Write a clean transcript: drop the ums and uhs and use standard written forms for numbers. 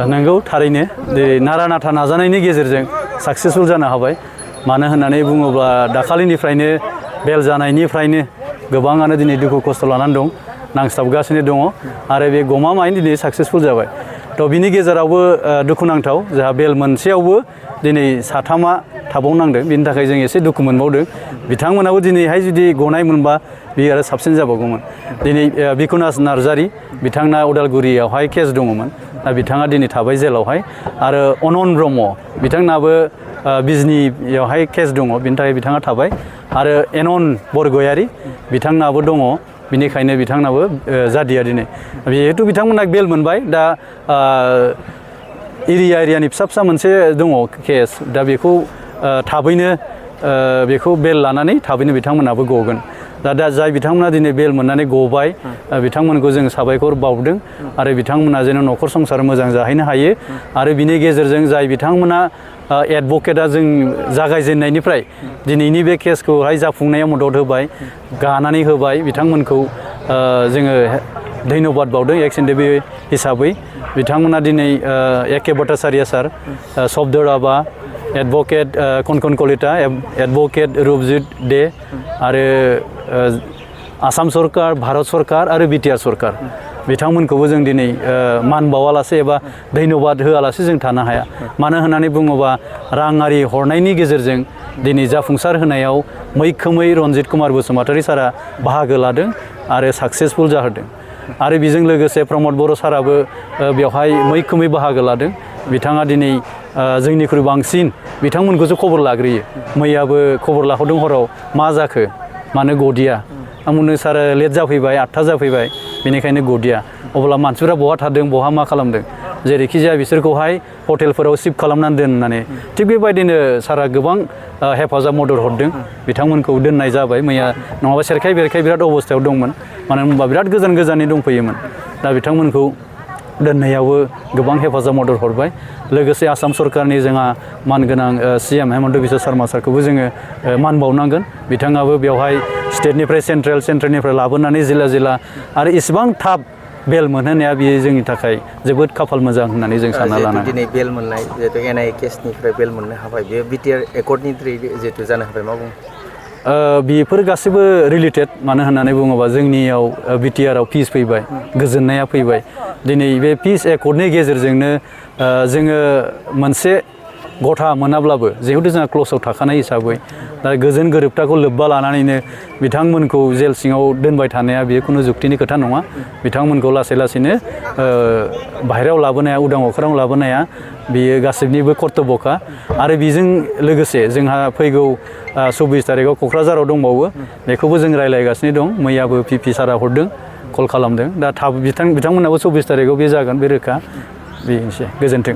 नंगौ थारैनो नारा नाथा नाजानायनि गेजेरजों साक्सेसफुल जानो हाबाय मानो होननानै बुङोब्ला दाखालिनिफ्रायनो बेल जानायनिफ्रायनो गोबाङानो दिनै दुखु खस्थ' लानानै दं नांस्लाबगासिनो दङ आरो बे गमामायैनो दिनै साक्सेसफुल जाबाय थ' बिनि गेजेरावबो दुखुनांथाव जोंहा बेल मोनसेयावबो दिनै साथामा थाबावनांदों बिनि थाखाय जों एसे दुखु मोनबावदों बिथांमोनाबो दिनैहाय जुदि गनाय मोनबा बियो आरो साबसिन जाबावगौमोन दिनै बिकुनास नार्जारि बिथांना उदालगुरियावहाय केस दङमोन दा बिथाङा दिनै थाबाय जेलावहाय आरो अनन ब्रह्म बिथांनाबो बिजनीयावहाय केस दङ बिनि थाखाय बिथाङा थाबाय आरो एनन बरगयारि बिथांनाबो दङ बिनिखायनो बिथांनाबो जादिया दिनै जिहेतु बिथांमोना बेल मोनबाय दा एरियानि फिसा फिसा मोनसे दङ केस दा बेखौ थाबैनो बेखौ बेल लानानै थाबैनो बिथांमोनाबो गगोन दा जाय बिथांमोना दिनै बेल मोननानै गबाय बिथांमोनखौ जों साबायखर बावदों आरो बिथांमोना जेन न'खर संसार मोजां जाहैनो हायो आरो बिनि गेजेरजों जाय बिथांमोना एडभकेटआ जों जागायजेननायनिफ्राय दिनैनि बे केसखौहाय जाफुंनायाव मदद होबाय गानानै होबाय बिथांमोनखौ जोङो धन्यबाद बावदों एक्स-NDFB हिसाबै बिथांमोना दिनै एके भट्टाचार्य सार शब्द राभा एडभकेट कनकन कलिता एडभकेट रुपजित दे आरो आसाम सरकार भारत सरकार आरो बिटिआर सरकार बिथांमोनखौबो जों दिनै मान बावालासे एबा धन्यबाद होआलासे जों थानो हाया मानो होननानै बुङोबा राङारि हरनायनि गेजेरजों दिनै जाफुंसार होनायाव मैखोमै रन्जित कुमार बसुमतारी सारा बाहागो लादों आरो साक्सेसफुल जाहोदों आरो बेजों लोगोसे प्रमद बर' साराबो बेवहाय मैखोमै बाहागो लादों बिथाङा दिनै जोंनिख्रुइ बांसिन बिथांमोनखौसो खबर लाग्रोयो मैयाबो खबर लाहरदों हराव मा जाखो मानो गदिया आंनो सार लेट जाफैबाय 8था जाफैबाय बेनिखायनो गदिया अब्ला मानसिफोरा बहा थादों बहा मा खालामदों जेरैखि जाया बिसोरखौहाय हटेलफोराव शिफ्ट खालामनानै दोननानै थिग बेबायदिनो सारा गोबां हेफाजाब मदद हरदों बिथांमोनखौ दोननाय जाबाय मैया नङाबा सेरखाय बेरखाय बिराद अबस्थायाव दंमोन मानो होनबा बिराद गोजान गोजाननि दंफैयोमोन दा बिथांमोनखौ दोननायावबो गोबां हेफाजाब मदद हरबाय लोगोसे आसाम सरकारनि जोंहा मानगोनां CM हेमन्त बिश्व शर्मा सारखौबो जोङो मान बावनांगोन बिथाङाबो बेवहाय स्टेटनिफ्राय सेन्ट्रेलनिफ्राय लाबोनानै जिल्ला आरो इसेबां थाब बेल मोनहोनाया बियो जोंनि थाखाय जोबोद खाफाल मोजां होननानै जों सानना लानांगोन दिनै बेल मोननाय जिहेतु NIA केसनिफ्राय बेल मोननो हाबाय बे बिटिआर एकर्डनि थ्रुयै जिहेतु जानो हाबाय मा बुङो बेफोर गासैबो रिलेटेड मानो होननानै बुङोबा जोंनियाव बिटिआराव पिस फैबाय गोजोननाया फैबाय दिनै बे पिस एकर्डनि गेजेरजोंनो जोङो मोनसे गथा मोनाब्लाबो जिहेतु जोंहा क्लसआव थाखानाय हिसाबै दा गोजोन गोरोबथाखौ लोब्बा लानानैनो बिथांमोनखौ जेल सिङाव दोनबाय थानाया बेयो खुनु जुक्तिनि खोथा नङा बिथांमोनखौ लासै लासैनो बाहेरायाव लाबोनाया उदां अख्राङाव लाबोनाया बेयो गासिबनिबो कर्तब्यखा आरो बेजों लोगोसे जोंहा फैगौ 24 तारिखआव क'क्राझाराव दंबावो बेखौबो जों रायज्लायगासिनो दं मैयाबो PP सारा हरदों कल खालामदों दा थाब बिथांमोनाबो 24 तारिखआव बे जागोन बे रोखा बेनोसै गोजोन्थों